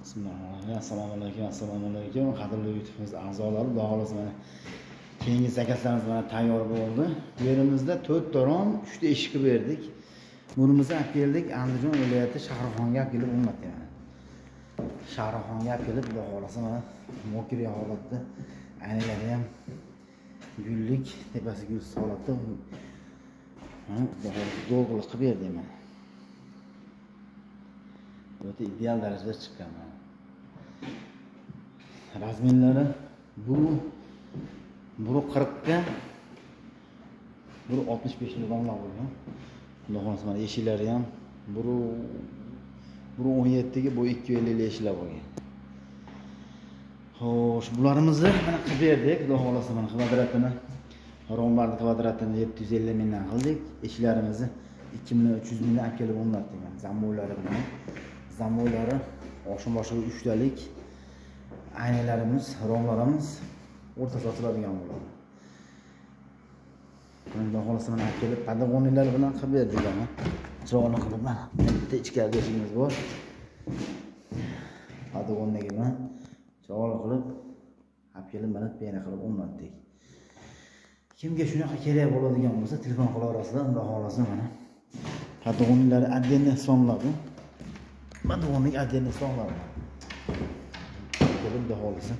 Bismillahirrohmanirrohim. Assalomu alaykum, assalomu alaykum. Qadrli YouTube'imiz a'zolari, Xudo xolasa mana keyingi zakazlarimiz mana tayyor bo'ldi. Bu yerimizda 4 ta rom, 3 ta eshik qilib berdik. Bunimizni olib keldik Andijon viloyati Shahrixonga olib kelib o'rnatdik mana. Shahrixonga olib kelib, Xudo xolasa mana mokriy holatda, aynalari ham gullik, tepasi gulsiz holatda. Mana Xudo xolasa zo'r qilib berdik mana. O'ta ideal darajada chiqqan mana. Razmerlari bu 1.40 ga 1.65 lik romlar bo'lgan. Xudo xolasa mana eshiklari ham 1.17 ga bu 2.50 lik eshiklar bo'lgan. Xo'sh, bularimizni mana qilib berdik. Xudo xolasa mana kvadratini, romlarni kvadratini 750 mingdan qildik. Eshiklarimizni 2 300 mingdan olib kelib o'rnatdik mana zamboylari bilan. Zamboylari oshim boshig'i 3 talik. Aynalarimiz, romlarimiz o'rtasi ochiladigan bo'ladi. Xudo xolasa mana olib kelib podog'onliklar bilan qilib berdik mana. Chiroyli qilib mana bitta ichkarida eshigimiz bor. Podog'onligi bilan chiroyli qilib olib kelib mana pena qilib o'rnatdik. Kimga shunaqa kerak bo'ladigan bo'lsa telefon qilaverasizlar. Xudo xolasa mana podog'onliklari отдельно hisoblanadi. Podog'onlik отдельно hisoblanadi. Xudo xolasa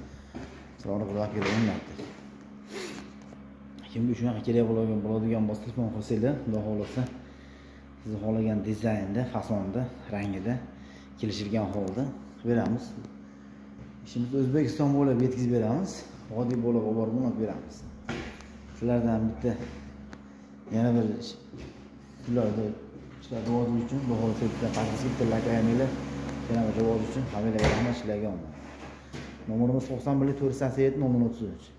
chiroyli qilib olib kelib o'rnatdik. Kimga shunaqa kerak bo'ladigan bo'lsa telefon qilsanglar, Xudo xolasa siz xohlagan dizaynda, fasonda, rangida kelishilgan holda qilib beramiz. Ishimizni O'zbekiston bo'ylab yetkazib beramiz. Vodiy bo'ylab olib borib o'rnatib beramiz. Shulardan bitta yana bir shularda ishlar rivoji uchun Xudo xolasa bitta podpiska, bitta layk ayamanglar. Yana bir rivoji uchun hammalarga rahmat, sizlarga omad. Nomerimiz 91 487 0033.